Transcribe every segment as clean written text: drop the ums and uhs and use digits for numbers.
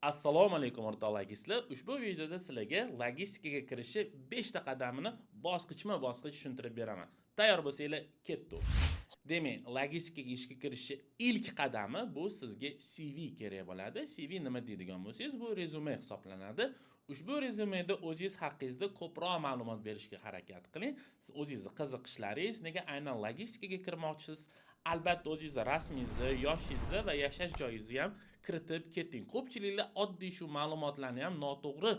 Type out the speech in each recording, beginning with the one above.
Assalomu alaykum, o'rtoq logistlar. Ushbu videoda sizlarga logistikaga kirishi 5 ta qadamini bosqichma bosqich tushuntirib beraman. Tayyor bo'lsanglar, ketdik. Demak, logistikaga ishga kirishni ilk qadami bu sizga CV kerak bo'ladi. CV nima deydigan bo'lsangiz, bu rezyume hisoblanadi. Ushbu rezyumeda o'zingiz haqingizda ko'proq ma'lumot berishga harakat qiling. Siz o'zingizni qiziqishlaringiz, nega aynan logistikaga kirmoqchisiz? Albatta, o'zingizni rasmingizni, yoshingizni va yashash joyingizni ham kiritib keting. Ko'pchiliklar oddiy shu ma'lumotlarni ham noto'g'ri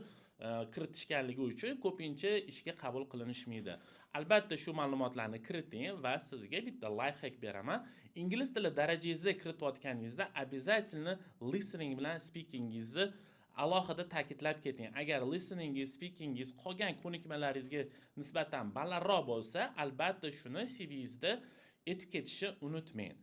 kiritishganligi uchun ko'pincha ishga qabul qilinishmaydi. Albatta, shu ma'lumotlarni kiriting va sizga bitta лайфхак beraman. Ingliz tili darajangizni kiritayotganingizda обязательно listening bilan speakingingizni alohida ta'kidlab keting. Agar listeningiz, speakingiz qolgan ko'nikmalaringizga nisbatan balandroq bo'lsa, albatta shuni CVingizda aytib ketishni unutmang.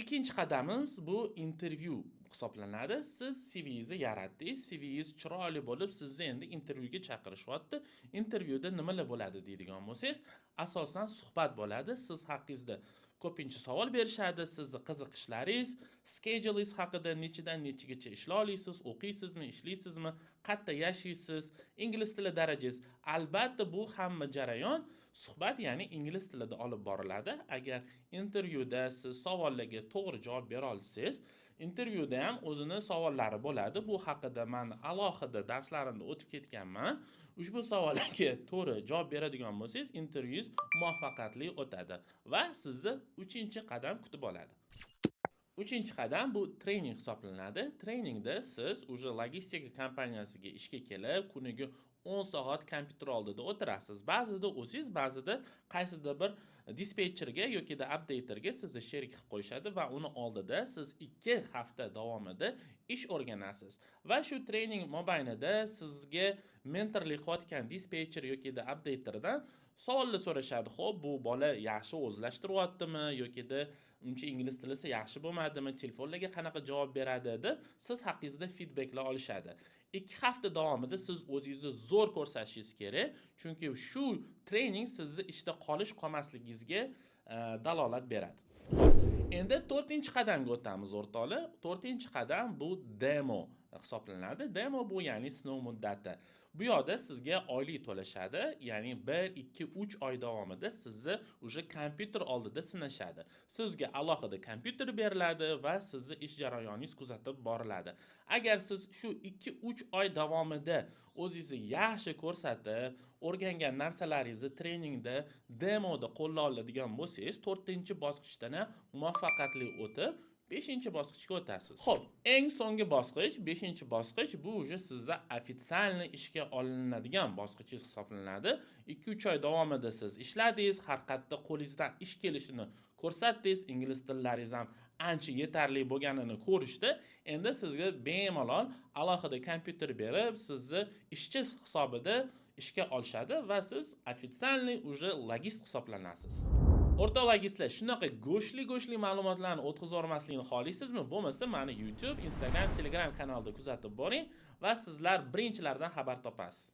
Ikkinchi qadamimiz bu intervyu hisoblanadi. Siz CVingizni yaratdingiz, CVingiz chiroyli bo'lib, sizni endi intervyuga chaqirishyapti. Intervyuda nimalar bo'ladi deydigan bo'lsangiz, asosan suhbat bo'ladi. Siz haqingizda ko'pincha savol berishadi, sizni qiziqishlaringiz, schedulingiz haqida, nechidan nechagacha ishlay olasiz, o'qiysizmi, ishlaysizmi, qayerda yashaysiz, ingliz tili darajangiz. Albatta, bu hamma jarayon suhbat, ya'ni ingliz tilida olib boriladi. Agar intervyuda siz savollarga to'g'ri javob bera olsangiz, intervyuda ham o'zini savollari bo'ladi. Bu haqida man alohida darslarimda o'tib ketganman. Ushbu savollarga to'g'ri javob beradigan bo'lsangiz, intervyuingiz muvaffaqiyatli o'tadi va sizni uchinchi qadam kutib oladi. Uchinchi qadam bu trening hisoblanadi. Treningda siz уже logistika kompaniyasiga ishga kelib, kuniga 10 soat kompyuter oldida o'tirasiz. Ba'zida o'zingiz, ba'zida qaysidir bir dispetcherga yokida updaterga sizni sherik qilib qo'yishadi va uni oldida siz 2 hafta davomida ish o'rganasiz. Va shu trening mobaynida sizga mentorlik qilayotgan dispetcher yokida updaterdan savollar so'rashadi. Xo'p, bu bola yaxshi o'zlashtiryaptimi yokida uncha ingliz tilisi yaxshi bo'lmadimi, telefonlarga qanaqa javob beradi deb siz haqingizda feedbacklar olishadi. 2 hafta davomida siz o'zingizni zo'r ko'rsatishingiz kerak, chunki shu trening sizni ishda qolish qolmasligingizga dalolat beradi. Xo'p, endi to'rtinchi qadamga o'tamiz, o'rtoqlar. To'rtinchi qadam bu demo hisoblanadi. Demo bu, ya'ni sinov muddati. Bu yoqda sizga oylik to'lashadi, ya'ni 1, 2, 3 oy davomida sizni уже kompyuter oldida sinashadi. Sizga alohida kompyuter beriladi va sizni ish jarayoningiz kuzatib boriladi. Agar siz shu 2, 3 oy davomida o'zingizni yaxshi ko'rsatib, o'rgangan narsalaringizni treningda, demoda qo'llay oladigan bo'lsangiz, 4-bosqichdan ham muvaffaqiyatli o'tib, 5-bosqichga o'tasiz. Xo'p, eng so'nggi bosqich, 5-bosqich bu уже sizni официальный ishga olinadigan bosqichingiz hisoblanadi. 2-3 oy davomida siz ishladingiz, har qayerda qo'lingizdan ish kelishini ko'rsatdingiz, ingliz tillaringiz ham ancha yetarli bo'lganini ko'rishdi. Endi sizga bemalol alohida kompyuter berib, sizni ishchi hisobida ishga olishadi va siz официальный уже logist hisoblanasiz. O'rtoq logistlar, shunaqa go'shtli-go'shtli ma'lumotlarni o'tkazib yubormaslikni xohlaysizmi? Bo'lmasa, mani YouTube, Instagram, Telegram kanalida kuzatib boring va sizlar birinchilardan xabar topasiz.